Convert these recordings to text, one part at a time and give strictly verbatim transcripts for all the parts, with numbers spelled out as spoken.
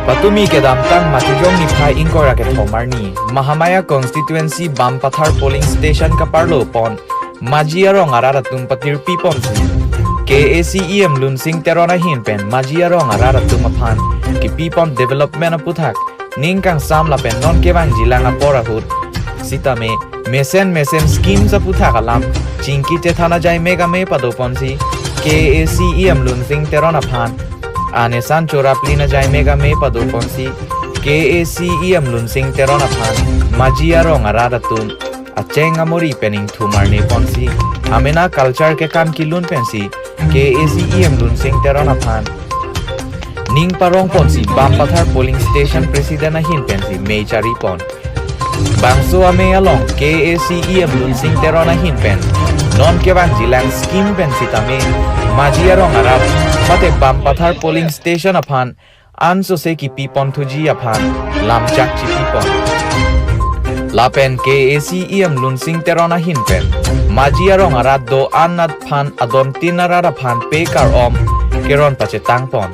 Patumi kedamtang Matijong niphai ingkoi ra kethom arni, Mahamaya constituency Bampathar polling station kaparlo pon Maji arong arat atum patirpi ponsi K A C E M Lunsing Teron ahin pen Maji arong arat atum aphan kipi pon development aputhak ning kangsam lapen non kevangjilang apor ahut sitame mesen mesen schemes aputhak alam chingki chethan ajai me kame pado ponsi K A C E M Lunsing Teron aphan anesan chorap lin ajai me kame pado ponsi K A C E M Lunsing Teron aphan Maji arong arat atum acheng amori pen ingthum arne ponsi amena culture kekan kilun pensi K A C E M Lunsing Teron aphan ning parong ponsi Bampathar polling station president ahin pensi mei chari pon. Bangso amei along K A C E M Lunsing Teron ahin pen non kevangjilang scheme pen sitame Maji arong arat mate Bampathar polling station aphan ansose kipi pon thuji aphan lamchak chipi pon. Lapen K A C E M Lunsing Teron ahin pen Maji arong arat do-an aphan adon tin arat aphan pe kar-om keron pachetang pon.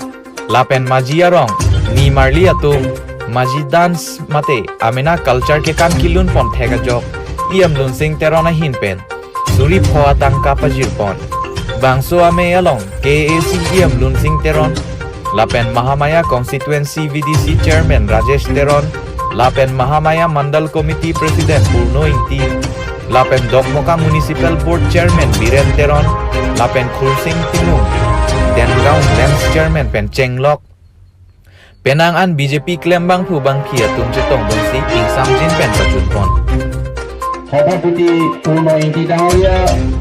Lapen Maji arong nimarli atum Maji dance mate amena culture kekan kilun pon thek ajok E M Lunsing Teron ahin pen suri pho atangka pajir pon. Bangso amei along K A C E M Lunsing Teron lapen Mahamaya constituency V D C chairman Rajesh Teron lapen Mahamaya Mandal Committee President Purno Ingti lapen Dokmoka Municipal Board Chairman Biren Teron lapen Khursing Timung, Dengaon Lens Chairman pen chenglok. Penang an B J P klembangphu bangphi atum chetong dunsi ingsamjin pen pachun pon. সভাপতি পূৰ্ণ ইংতি ডাঙৰীয়া,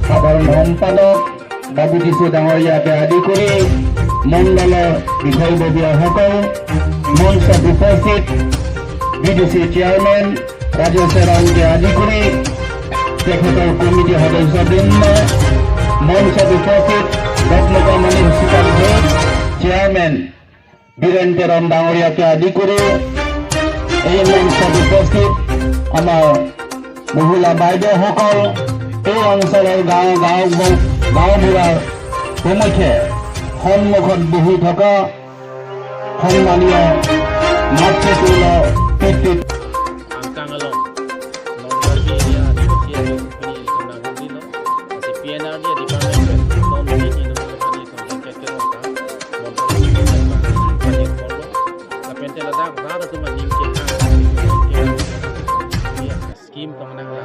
সাধাৰণ সম্পাদক বাবু টিচু ডাঙৰীয়াকে আদি কৰি মণ্ডলৰ বিষয়ববীয়াসকল, মঞ্চত উপস্থিত B D C chairman Rajesh Ranke আদি কৰি তেখেতৰ কমিটি সদস্যবৃন্দ, মঞ্চত উপস্থিত ৰত্নকমণি হস্পিটেল চেয়াৰমেন বীৰেন তেৰণ ডাঙৰীয়াকে আদি কৰি এই মঞ্চত উপস্থিত আমাৰ মহিলা বাইদেউসকল, এই অঞ্চলৰ গাঁও গাঁও গাঁওবুঢ়াৰ প্ৰমুখ্যে সন্মুখত বহি থকা সন্মানীয় মাতৃতুল্য পিতৃ Angkang along Nongkarbi area Adivasi atum pini electoral nangdilo. Lasi P N R D department pen non mini nung mani tong jangkek ke rongka. Mon tong jangkek ke rongka. Pajir polo. Lapen te ladak rat atum aning ke ang. Scheme tong nang la.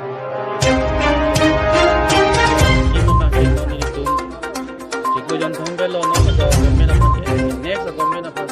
Scheme abang ke non ilitum. Chiklo jon thong belo non so government aphan ke. Next government aphan